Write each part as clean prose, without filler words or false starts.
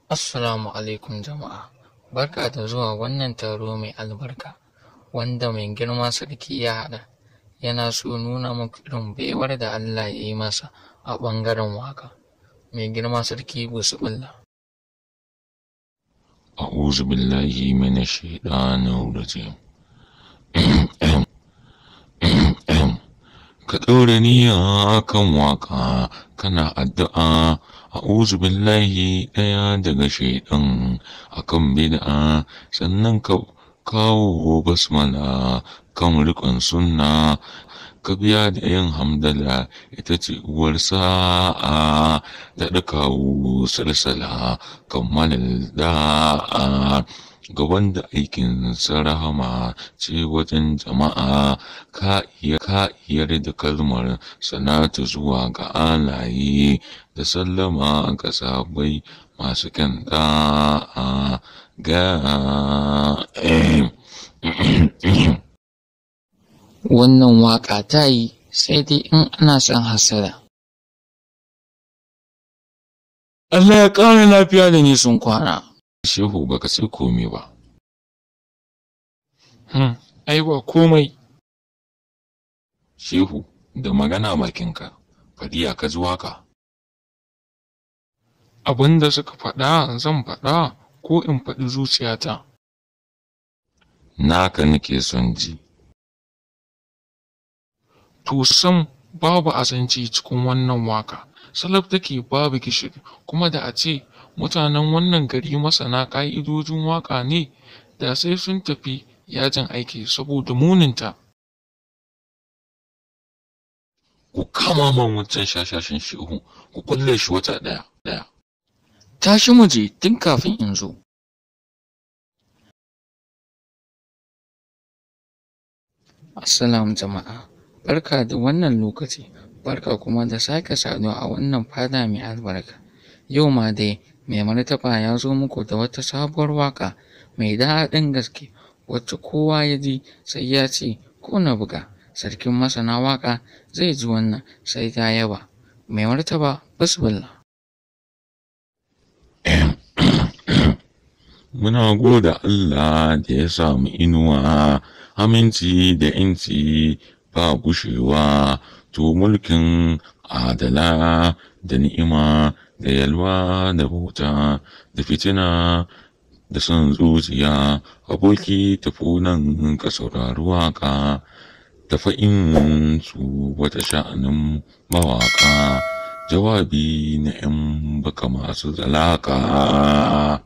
Assalamu alaikum jama'a. Barka da zuwa wannan taro mai albarka wanda mai girma sarki ya haɗa. Yana so nuna muku irin baiwar da Allah ya yi masa a ɓangaren waƙa. Mai girma sarki, bismillah. أعوذ بالله من الشيطان الرجيم. Ka ɗaura niyya kan waƙa kana addu'a, a'udhu billahi ɗaya daga shaiɗan akan bid'a, sannan ka kawo basmala kan riƙon sunna, ka biya da yin hamdala, ita ce uwar sa'a, daɗa kawo salsala kammalin da'a ga wanda aikin rahama ce wajen jama'a, ka iya ka iyar da kalmar salatu zuwa ga alaye da sallama ga sahabbai masu kyan da'a ga. Wannan waƙa ta yi, sai dai in ana son hassada. Allah ya ƙara lafiya da nisan kwana. Shehu, baka ce komai ba. Ai ba komai. Shehu, da magana bakinka, faɗi ya ka ji waka. Abin da suka faɗa zan faɗa ko in faɗi zuciyata? Naka nake son ji. To, sam babu azanci cikin wannan waka. Salaf take, babu gishiri, kuma da a ce mutanen wannan gari masana ƙa'idojin waƙa ne, da sai sun tafi yajin aiki saboda muninta. Ku kama man wancan shashashin shehu, ku kulle shi wata ɗaya ɗaya. Tashi mu je tun kafin in zo. Assalamu jama'a. Barka da wannan lokaci, barka kuma da sake saduwa a wannan fada mai albarka. Yau ma dai mai martaba ya zo muku da wata sabuwar waƙa mai daɗin gaske wacce kowa ya ji sai ya ce ko na buga. Sarkin masana waƙa zai ji wannan sai ta yaba. Mai martaba, bismillah. Muna goda Allah da ya samu inuwa, aminci da ‘yanci ba gushewa, to mulkin adala da ni'ima da yalwa da bauta da fitina da son zuciya. Aboki, tafi nan ka saurari waƙa tafi su wata sha'anin mawaƙa, jawabi na ‘yan baka masu zalaka.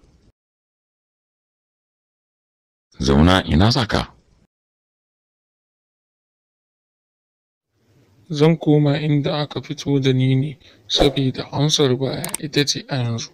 Zauna, ina saka. Zan koma inda aka fito da ni ne, saboda amsar baya ita ce a yanzu.